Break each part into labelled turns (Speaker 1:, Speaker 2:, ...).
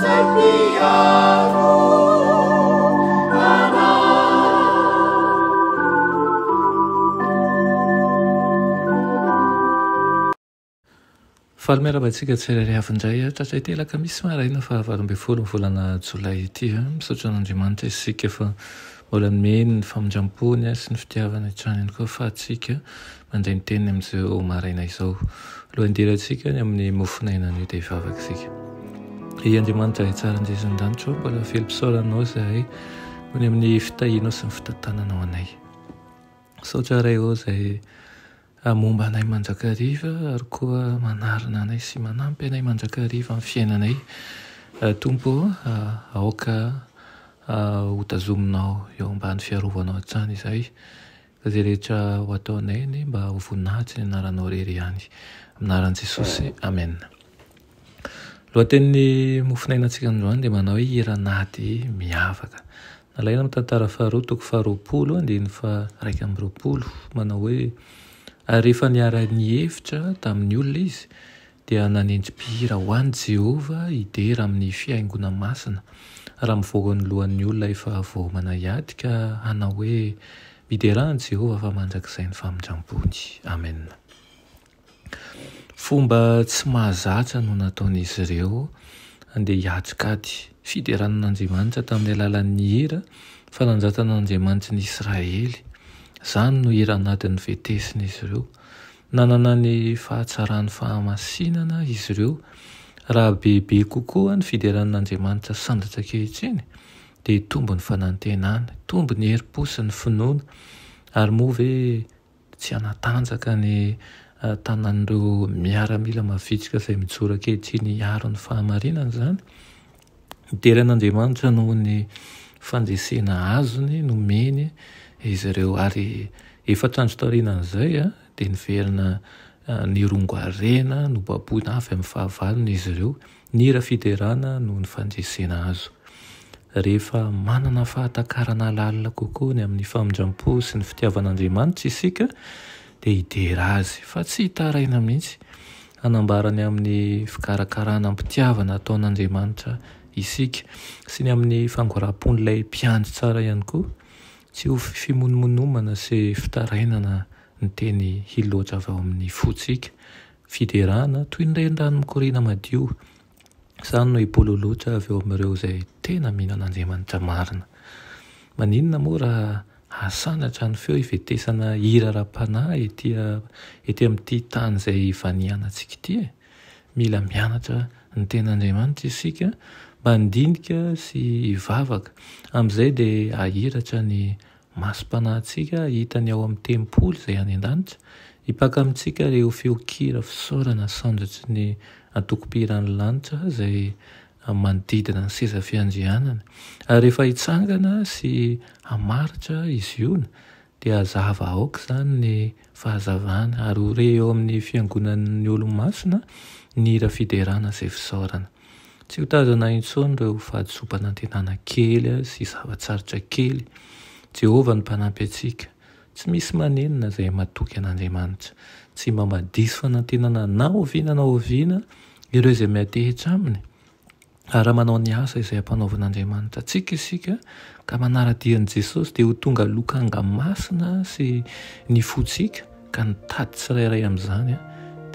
Speaker 1: izay mpiaro anay.
Speaker 2: Faly miarahaba antsika tsirairay avy indray tratra ity alakamisy maraina faha 18 ny volana jolay ity. Misaotra an'Andriamanitra isika fa mbola nomeny ny famindram-pony sy ny fitiavany hatrany ihany koa ahafahantsika mandray ny teniny amin'izao maraina izao. Alohan'ny hidirantsika ny amin'ny mofon'aina anio dia hivavaka isika. Ry Andriamanitra Ray tsara indrindra an-danitra ô, mbola velom-pisaorana Anao izahay noho ny amin'ny fitahianao sy ny fitantananao anay. Misaotra Ray ô izay momba anay mandrakariva ary koa manarina anay sy manampy anay mandrakariva amin'ny fiainanay. Tompo ô, aoka ho tazominao eo ambany fiarovanao hatrany izahay. Ka izay rehetra ho ataonay anie mba ho voninahitry ny anaranao irery ihany. Amin'ny anaran'i Jesosy, Amen. Lohatenin'ny mofonainantsika androany dia manao hoe hiran'ady miavaka. Nalaina amin'ny tantara faharoa toko faharoapolo andininy faha-21 manao hoe ary rehefa niara-nihevitra tamin'ny olona izy dia nanendry mpihira ho an'i Jehovah hidera amin'ny fihaingoana masina, raha mivoaka ny lohan'ny olona efa voaomana hiady ka hanao hoe, Miderà an'i Jehovah fa mandrakizay ny famindram-pony. Amena. Fomba tsy mahazatra no nataon'izy ireo handeha hiatrika ady. Fiderana an'Andriamanitra tamin'ny alalan'ny hira fanandratana an'Andriamanitry ny Israely. Izany no hira an'adin'ny vetesin'izy ireo. Nanana ny fahatsaran'ny fahamasinana izy ireo. Raha bebe kokoa ny fiderana an'Andriamanitra sandratra ankehitriny, dia hitombo ny fanantenana, hitombo ny herim-po sy ny finoana. Ary moa ve tsy hanatanjaka ny tanan'ireo miaramila mavitrika izay mijoro ankehitriny hiaro ny fahamarinana izany? Midera an'Andriamanitra noho ny fandresena azony nomeny izy ireo. Ary efatra andro taorianan'izay dia niverina nirongo harena nobaboina avy amin'ny fahavalony izy ireo. Nihira fiderana noho ny fandresena azo. Rehefa manana fahatakarana lalina kokoa ny amin'ny famindram-po sy ny fitiavan'Andriamanitra isika dia hidera Azy fa tsy hitaraina mihitsy. Hanambara ny amin'ny fikarakarana am-pitiavana ataon'Andriamanitra isika, sy ny amin'ny fangoraham-pon'ilay Mpiandry tsara ihany koa. Tsy ho fimonomonomana sy fitarainana ny teny hiloatra avy ao amin'ny fontsika. Fiderana, toy ny renirano mikoriana madio. Izany no hipololotra avy eo amin'ireo izay tena mino an'Andriamanitra marina. Maninona moa raha hasandratra ny feo hivetesana hira ara-panahy ety ety amin'ity tany izay ivanianantsika ity e? Mila mianatra ny Tenin'Andriamanitra isika mba handinika sy hivavaka. Amin'izay dia hahiratra ny Masom-panahintsika hahita ny ao amin'ny tempoly izay any an-danitra, hipaka amintsika ireo feon-kira fisaorana sandratry ny antokom-pihiran'ny lanitra izay manodidina ny seza fiandrianana. Ary rehefa hitsangana sy hamaritra i Ziona, dia hazava aoka izany ny fahazavana, ary ho re eo amin'ny fiangonan'ny olo-masina ny hira fiderana sy fisaorana. Tsy ho tazana intsony ireo fahadisoam-panantenana kely sy zava-tsarotra kely. Jehovah no Mpanampy antsika. Tsy misy manenina izay matoky an'Andriamanitra. Tsy mba madiso fanantenana na oviana na oviana ireo izay miantehitra aminy. Ary raha manao ny asa izay ampanaovin'Andriamanitra antsika isika, ka manara-dia an'i Jesosy, dia ho tonga lokanga masina sy ny fontsika. Ka ny tady tsirairay amin'izany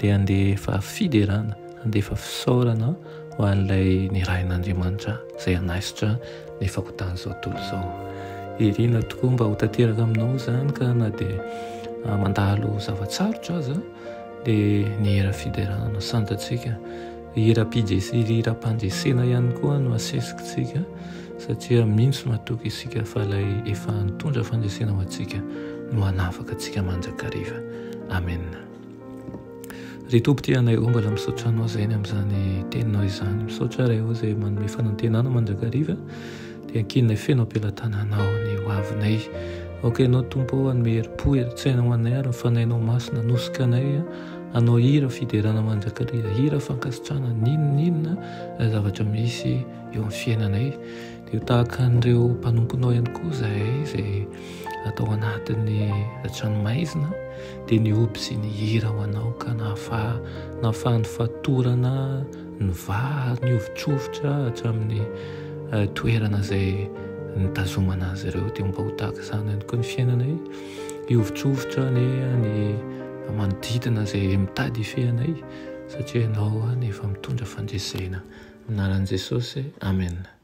Speaker 2: dia handefa fiderana, handefa fisaorana ho an'ilay nirahin'Andriamanitra izay hanaisotra ny fahotan'izao tontolo izao. Irina tokoa mba ho tanteraka aminao izany ka na dia mandalo zava-tsarotra aza dia ny hira fiderana no santatsika. Hiram-pandresena ihany koa no asesikintsika satria mino sy matoky isika fa ilay efa nitondra fandresena ho antsika no hanafaka antsika mandrakariva. Amen. Ry Tompo tia anay ô, mbola misaotra Anao izay ny amin'izany teninao izany. Misaotra Ray ô izay manome fanantenana mandrakariva dia ankininay feno am-pelatananao ny ho avinay. Aoka Ianao Tompo ô hanome herim-po, herin-tsaina ho anay ary ny Fanahinao Masina hanosika anay Hanao hira fiderana mandrakariva, hira fankasitrahana n'inon'inona zavatra misy eo amin'ny fiainanay. Dia ho tahaka an'ireo mpanomponao ihany koa izahay izay atao anatin'ny tranomaizina, dia nihoby sy nihira ho anao ka nahafaha, nahafahan'ny fatorana. Ny vary nihovitrovitra hatramin'ny toerana izay nitazomana azy ireo. Dia mba ho tahaka izany ihany koa ny fiainanay. Hihovitrovitra anie ny manodidina izay mitady hifehy anay satria Ianao no efa mitondra fandresena. Amin'ny anaran'i Jesosy, Amena.